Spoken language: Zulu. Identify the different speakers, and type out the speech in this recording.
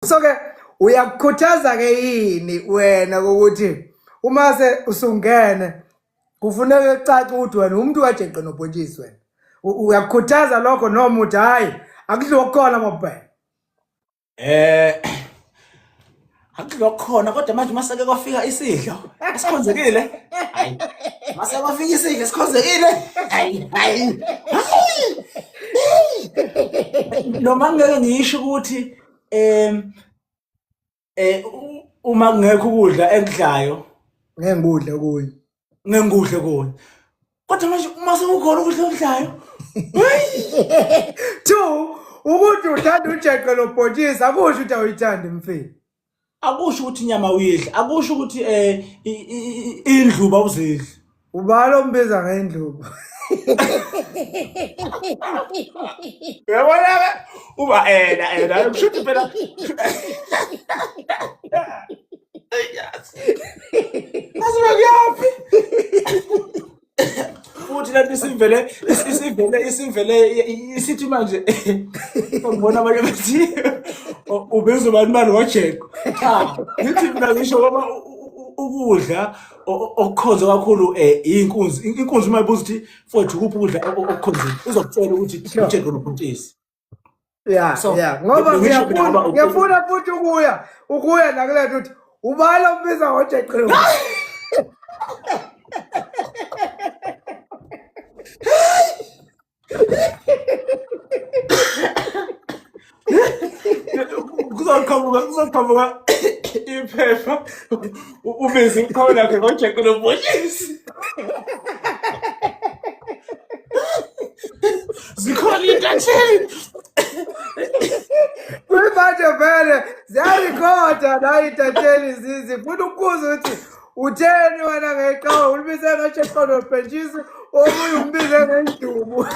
Speaker 1: So ke uyakukhuthaza ke yini wena ukuthi uma se usungene kufuneka kucace ukuthi wena umuntu kajeqe nobhontshisi wena. Uyakukhuthaza lokho noma uthi hayi akudliwa kukhona mabhele.
Speaker 2: Akudliwa kukhona kodwa manje maseke kwafika isidlo esikhonzekile. Hayi. Mase kwafika isidlo esikhonzekile. Hayi hayi. Noma ngeke ngisho ukuthi uma kungekho ukudla engidlayo
Speaker 1: ngeke ngikudle okunye.
Speaker 2: Ngeke ngikudle okunye. Kodwa manje uma sekukhona ukudla okudlayo.
Speaker 1: Two, ukuthi uthanda ujeqe lobhontshisi akusho ukuthi awuyithandi imfino.
Speaker 2: Akusho ukuthi inyama uyidla, akusho ukuthi indluba uzidla.
Speaker 1: Ubani ombiza ngendluba?
Speaker 2: Uyabona ke uba ena ena kusho ukuthi phela Azibe kuyaphi? Futhi lento isivele isivele isivele isithi manje ngibona abanye bethi ubizwa bani bani ngoJeko. Cha, ngithi mina ngisho ngoba ukudla okukhonze kakhulu inkunzi. Inkunzi uma ibuza ukuthi mfowethu ukuphi ukudla okukhonzile izokutshela ukuthi uJeko nobhontshisi.
Speaker 1: Yeah,
Speaker 2: So,
Speaker 1: yeah. Ngoba
Speaker 2: ngisho mina ngoba
Speaker 1: ngiyafuna futhi ukuya nakulento ukuthi ubani ombiza ngojeqe.
Speaker 2: Kuzoqhamuka iphepha ubize iqhawe lakhe ngojeqe nobhontshisi. Zikhona intatheli.
Speaker 1: Kuyimanje vele ziyarekhoda la intatheli zifuna ukubuza ukuthi utheni wena ngeqhawe ulibize ngojeqe nobhontshisi omunye umbize ngendubu.